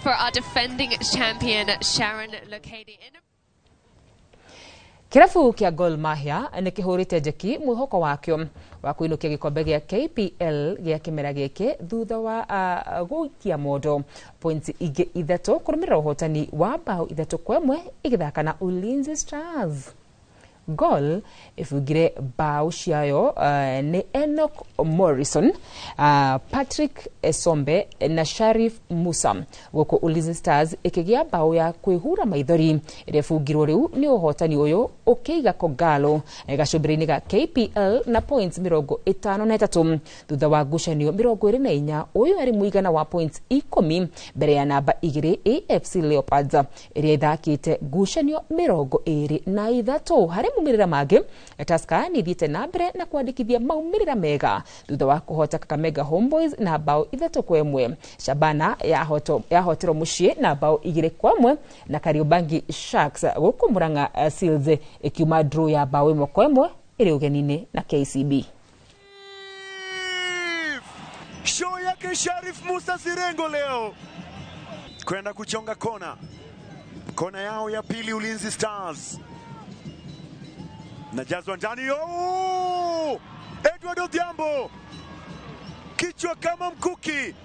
for our defending champion, Sharon Lokedi. Kĩrabu kĩa Gor Mahia nĩ kĩhũrĩte njeki mwĩhoko wakĩo wa kũinũkia gĩkombe gĩa KPL gĩa kĩmera gĩkĩ thutha wa gũikia mondo points ingĩ 3 kũrũmĩrĩra ũhotani wa bao 3-1 ĩgĩthaka na Ulinzi Stars. Gor ĩbungire bao ciayo nĩ Enoch Morrison, Patrick Esombe na Sharif Musa, gũkũ Ulinzi Stars ĩkĩgĩa bao ya kwĩhura maithori ĩrĩa ĩbungirwo. Rĩu nĩ ũhotani ũyũ ũkĩiga Kogalo gacũmbĩrĩ-inĩ ga KPL na points 53 thutha wa ngucanio 24. Ũyũ arĩ mũigana wa points 10 mbere ya namba 2 AFC Leopards ĩrĩa ĩthakĩte ngucanio 23. Harĩ maumĩrĩra mangĩ, Tusker nĩ ithiĩte na mbere na kwandĩkithia maumĩrĩra mega thutha wa kũhota Kakamega Homeboys na bao 3-1. Shabana yahoterwo mũciĩ na bao 2-1 na Kariobangi Sharks, gũkũ Murang'a Seals ĩkiuma draw ya bao 1-1 ĩrĩ ũgeni-inĩ na KCB. Show yake Sharif Musa Sirengo leo kwenda kuchonga kona, kona yao ya pili Ulinzi Stars, najazwa ndani. Oh! Edward Odhiambo kichwa kama mkuki.